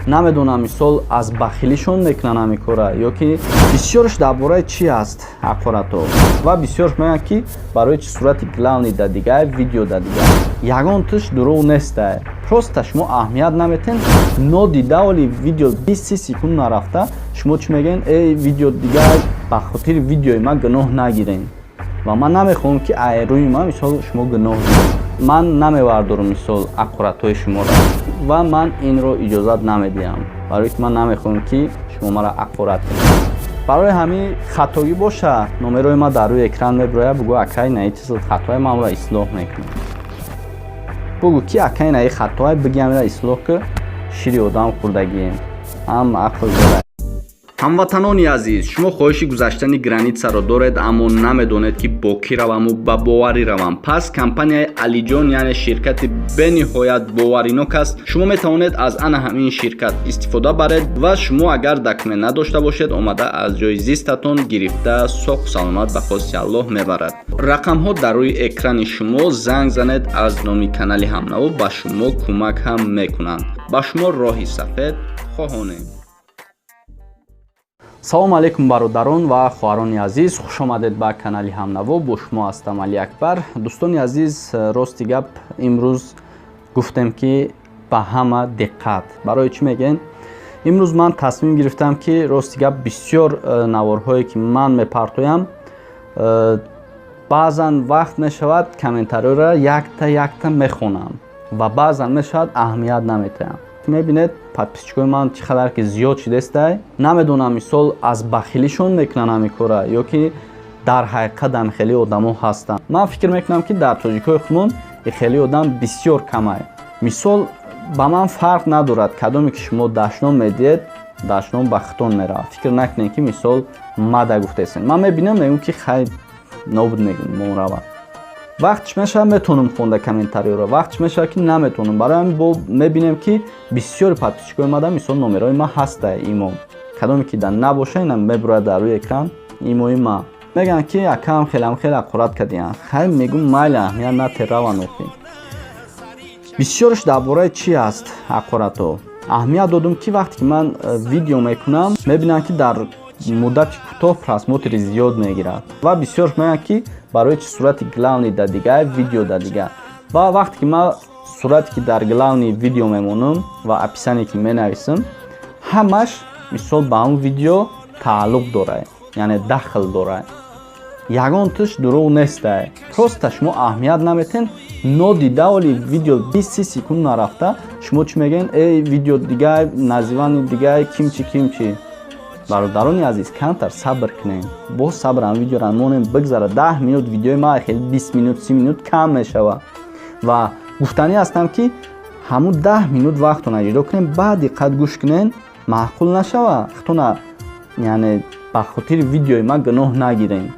Намедонам, мисол, аз бахилишон мекунанд ҳамин кора ё ки бисёрш дар бораи чӣ аст ҳақоратҳо. Ва бисёрш мегӯянд, ки барои чӣ сурати главный да дигар, видео да дигар. Ягон тиш дурӯғ нестай, просто шумо аҳамият наметен, нодида оли видео 20 секунд нарафта, шумо чӣ мегӯен: «Эй, видео дигар». Ба хотири видеои ман гуноҳ нагирен ва ман намехоҳам, ки рӯи ман, мисол, шумо гуноҳ гиред. Ман намевардорам, мисол, ҳақоратҳои шуморо ва ман инро иҷозат намедиҳам, барое ки ман намехоҳам, ки шумо маро ҳақорат кунед. Барои ҳамин хатогӣ боша, номерои ман дар рӯи экран мебирояд. Бугӯ: «Акай, наи чиз хатои ман, ро ислоҳ мекунам». Бугӯ, ки «Акай, наи хатои», биги ҳамира ислоҳ ки шири одам хӯрдагием, ҳам ақл дорад. Ҳамватанони азиз, шумо хоҳиши гузаштани границаро доред, аммо намедонед, ки бо кӣ раваму ба боварӣ равам. Пас компанияи Алиҷон, яъне ширкати бениҳоят боваринок аст. Шумо метавонед аз ана ҳамин ширкат истифода баред ва шумо агар документ надошта бошед, омада аз ҷои зистатон гирифта, соқу саломат ба хости Аллоҳ мебарад. Рақамҳо дар рӯи экрани шумо, занг занед, аз номи канали Ҳамнаво ба шумо кӯмак ҳам мекунанд. Ба шумо роҳи сафед хоҳонем. Салому алейкум, бародарон ва хоҳарони азиз, хушомадед ба канали Ҳамнаво. Бо шумо ҳастам Али Акбар. Дӯстони азиз, рости гап, имрӯз гуфтем, ки ба ҳама диққат. Барои чӣ мегӯен? Имрӯз ман тасмим гирифтам, ки рости гап, бисёр наворҳое ки ман мепартоям, баъзан вақт мешавад, комментариёро якта якта мехонам ва баъзан мешавад, аҳамият наметаҳам. Мебинед, подписчикои ман чӣ қадар ки зиёд шидестай. Намедонам, мисол, аз бахилишон мекунанд ҳамин кора ё ки дар ҳақиқат ҳам хеле одамо ҳастанд. Ман фикр мекунам, ки дар тоҷикҳои худмон хеле одам бисёр камай. Мисол, ба ман фарқ надорад, кадоме ки шумо дашном медиҳед, дашном ба хитон меравад. Фикр накунед, ки мисол мада гуфтесен. Ман мебинам, мегӯм, ки хай, нобуд мегӯм, мо равад. Вақтш мешавад, метавонам хонда комментариёро, вақтш мешавад, ки наметавонам. Барои ҳамин бо мебинем, ки бисёри подписчикои мада, мисол, номерои ман ҳаста, имо кадоме ки да набоша, ина мебурояд дар рӯи экран имои ман. Мегӯянд, ки акам хелам хеле ҳақорат кардиян. Хай, мегӯм, майли, аҳамият натераван охи. Бисёрш дар бораи чӣ аст ҳақоратҳо? Аҳамият додум, ки вақте ки ман видео мекунам, мебинам, ки дар муддати кӯтоҳ просмотри зиёд мегирад ва бисёрш мегӯянд, ки барои чӣ сурати главный да дигар, видео да дигар. Ва вақте ки ман сурате ки дар главный видео мемонам ва описание ки менависам, ҳамаш, мисол, ба ҳамн видео тааллуқ дорад, яъне дахл дорад. Ягон тиш дурӯғ нестай, просто шумо аҳамият наметен, нодида оли видео 20 секунд нарафта, шумо чӣ мегӯен: «Эй, видео дигар, название дигар, кимчи кимчи». Бародарони азиз, камтар сабр кунем, боз сабрам видеора монем, бигзара 10 минут видеои ма, хеле 20 минут, 30 минут кам мешавад. Ва гуфтанӣ ҳастам, ки ҳамун 10 минут вақтона ҷудо кунем, баъд диққат гӯш кунен. Маъқул нашава, хитона, яъне ба хотири видеои ман гуноҳ нагирем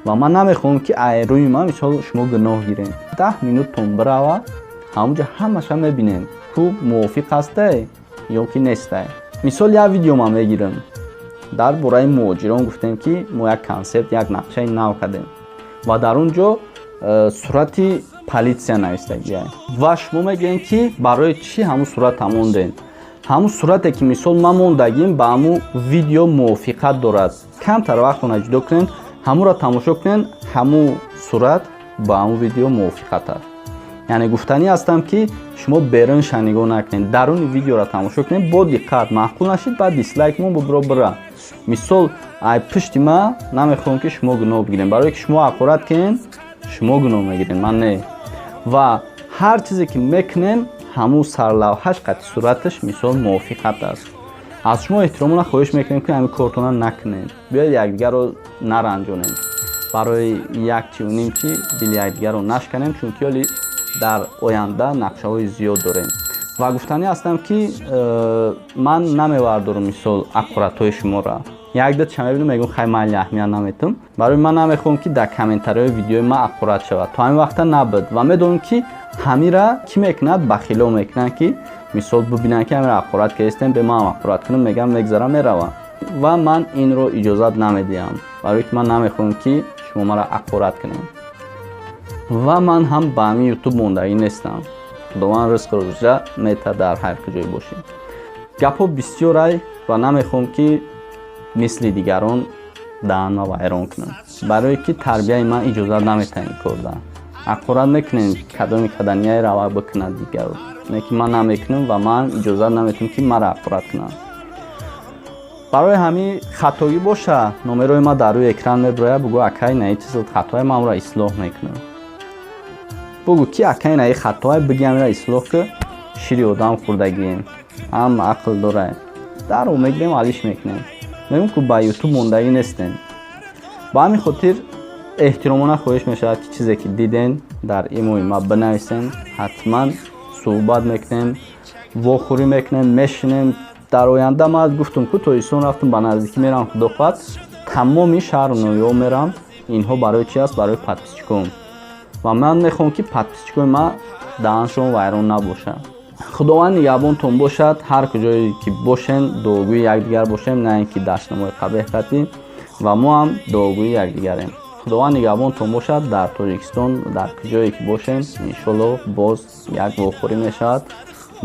ва ман намехоҳам, ки рӯи ман, мисол, шумо гуноҳ гирем. 10 минуттон бирава, ҳамунҷа ҳамаша мебинем, ку мувофиқ ҳастай ё ки нестай. Мисол, як видео ман мегирам дар бораи муҳоҷирон. Гуфтем, ки мо як концепт, як нақшаи нав кардем ва дар он ҷо сурати полиция навистагия ва шумо мегӯем, ки барои чӣ ҳамун сурата мондем. Ҳамун сурате ки, мисол, ман мондагим, ба ҳамун видео мувофиқат дорад. Камтар вақтона ҷудо кунем, ҳамунро тамошо кунем, ҳамун сурат ба ҳамун видео мувофиқат аст. Яъне гуфтанӣ ҳастам, ки шумо берунша нигоҳ накунед, даруни видеоро тамошо кунед бо диққат. Маъқул нашид, баъд дислайк мон, бубиро, бира. Мисол, ай пушти ма намехоҳам, ки шумо гуноҳ бигирем. Барое ки шумо ҳақорат кунед, шумо гуноҳ мегиред, ман не. Ва ҳар чизе ки мекунем, ҳамун сарлавҳаш қати сураташ, мисол, мувофиқат аст. Аз шумо эҳтиромона хоҳиш мекунем, ки ҳамин кортона накунед. Биёед, якдигарро наранҷонем, барои як чиву ним чи дили якдигарро нашканем, чунки ҳоли дар оянда нақшаҳои зиёд дорем. Ва гуфтанӣ ҳастам, ки ман намевардорам, мисол, ҳақоратҳои шуморо. Якда ча мебинам, мегӯм: «Хай, майли, аҳамият наметам». Барои ман намехоҳам, ки дар комментариҳои видеои ман ҳақорат шавад. То ҳамин вақта набуд ва медонам, ки ҳамира кӣ мекунад. Бахило мекунанд, ки мисол, бибинанд, ки ҳамира ҳақорат кардистем, бе ман ҳақорат кунам, мегам, мегзарам, меравам. Ва ман инро иҷозат намедиҳам, барое ки ман намехоҳам, ки шумо маро ҳақорат кунед. Ва ман ҳам ба ҳамин Ютуб мондагӣ нестам. Худованд ризқу рӯза метаҳад, дар ҳар куҷое бошем. Гапҳо бисёрай ва намехоҳам ки мисли дигарон даҳанма вайрон кунам, барое ки тарбияи ман иҷозат наметаҳад ин корда. Ҳақорат мекунем, кадоми каданияй рава бикунад дигарро, не ки ман намекунам ва ман иҷозат наметиҳам ки маро ҳақорат кунанд. Барои ҳамин хатоӣ боша, номерои ман дар рӯи экран мебирояд, бугӯ акай на ин чиз хатои ман ӯро ислоҳ мекунам. Бугӯ ки акай на ин хатои, бигӣ амира ислоҳ ки шири одам хӯрдагием, ҳам ақл дорад. Даро мегирем, алиш мекунем. Мегӯм ки ба ютуб мондагӣ нестем. Ба ҳамин хотир эҳтиромона хоҳиш мешавад ки чизе ки диден дар имои ма бинависен, ҳатман суҳбат мекунем, вохӯрӣ мекунем, мешинем. Дар оянда ман гуфтам ку Тоҷикистон рафтам, ба наздикӣ мерам, худо хоҳад, тамоми шаҳру ноҳияҳо мерам. Инҳо барои чи аст? Барои подписчиком. Ва ман мехоҳам ки подписчикои ман даҳаншон вайрон набошад. Худованд нигаҳбонтон бошад, ҳар куҷое ки бошен дуогӯи якдигар бошем, на ин ки дастнамои қабеҳ қатӣ, ва мо ҳам дуогӯи якдигарем. Худованд нигаҳбонтон бошад, дар Тоҷикистон дар куҷое ки бошем, иншоллоҳ боз як вохӯрӣ мешавад,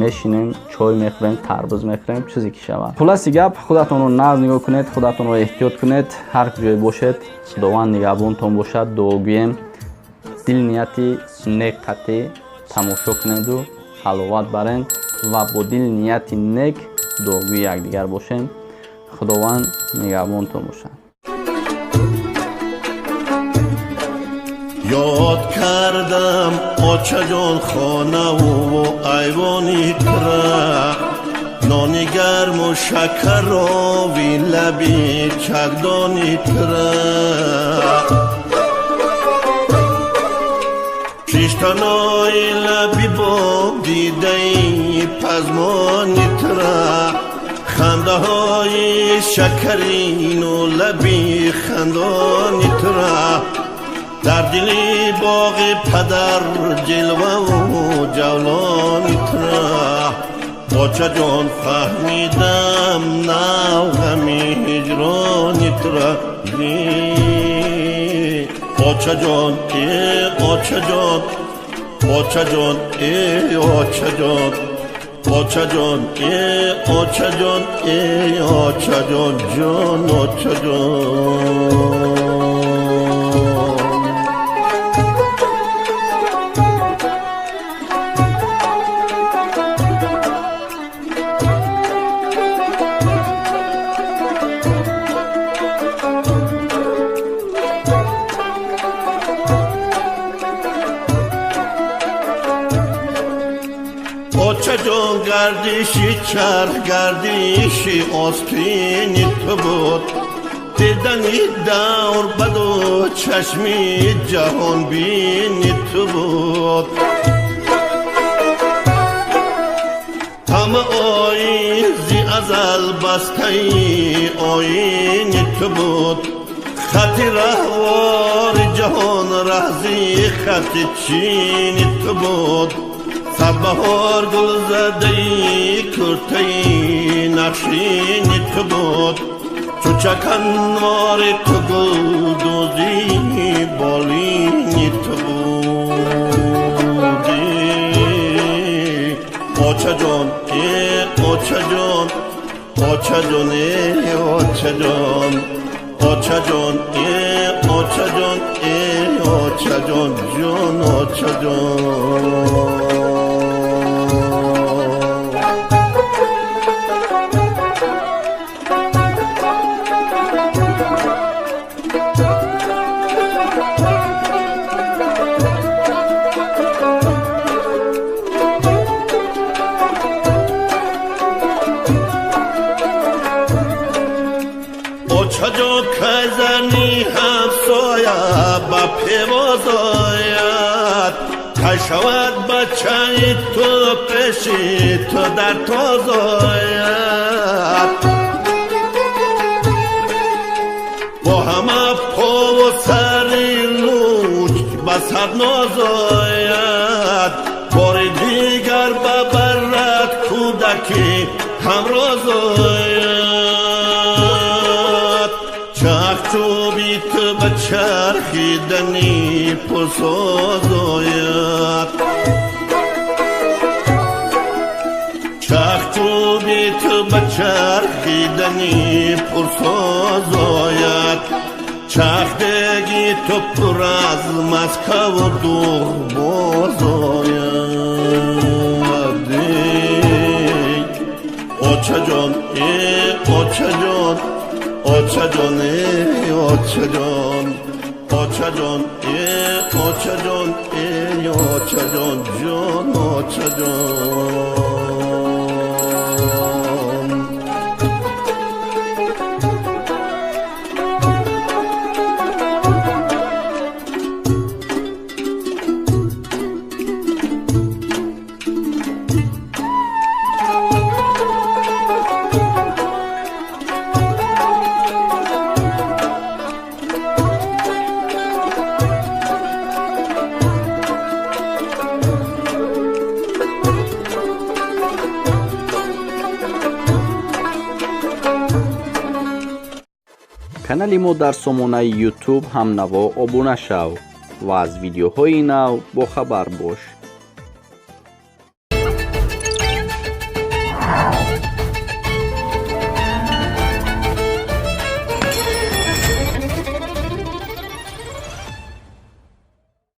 мешинем, чой мехӯрем, тарбуз мехӯрем, чизе ки шавад. Хулоси гап, худатонро нағз нигоҳ кунед, худатонро эҳтиёт кунед, ҳар куҷое бошед, Худованд нигаҳбонтон бошад, дуогӯем, дил нияти нек қатӣ тамошо кунеду ҳаловат барен ва бо дил нияти нек дуогӯи якдигар бошем. Худованд нигаҳбонтон бошад. Ёд кардам очаҷон хонаву айвони тра, нони гарму шакарови лаби чагдони тра. Шиштанои лаби боб дидаи пазмони тра, хандаҳои шакарину лаби хандони тра. Дар дили боғи падар ҷилваву ҷавлони тра, очаҷон фаҳмидам нав ғами ҳиҷрони тра. Очаҷон э очаҷон, очаҷон э очаҷон, очаҷон э очаҷон э очаҷон ҷон очаҷон. Очаҷон гардиши чарх, гардиши остини ту буд, дидани давр баду чашми ҷаҳонбини ту буд. Ҳама оизи азал бастаи оини ту буд, хати раҳвори ҷаҳон раҳзи хати чини ту буд. Сад баҳор гулзадаи куртаи нақшини ту буд, чу чаканвори ту гулдӯзи болини ту буди. Очаҷон э очаҷон, очаҷон э очаҷон, очаҷон э очаҷон э очаҷон ҷон очаҷон. Очаҷон кайзани ҳамсоя ба певоз ояд, кай шавад бачаи ту пеши ту дар тоз ояд. Бо ҳама пову сари луч ба сад ноз ояд, бори дигар ба барад кӯдаки ҳамроз ояд. Чахчӯби ту ба чархидани пурсоз ояд, чахчӯби ту Ба чархидани пурсоз ояд, чахдеги ту пур аз Маскаву дуғ боз ояд. Очаҷон, э очаҷон, очаҷон, э очаҷон, очаҷон, э очаҷон, э очаҷон, ҷон очаҷон. Канали мо дар сомонаи YouTube «Ҳамнаво» обуна шав ва аз видеоҳои нав бохабар бош.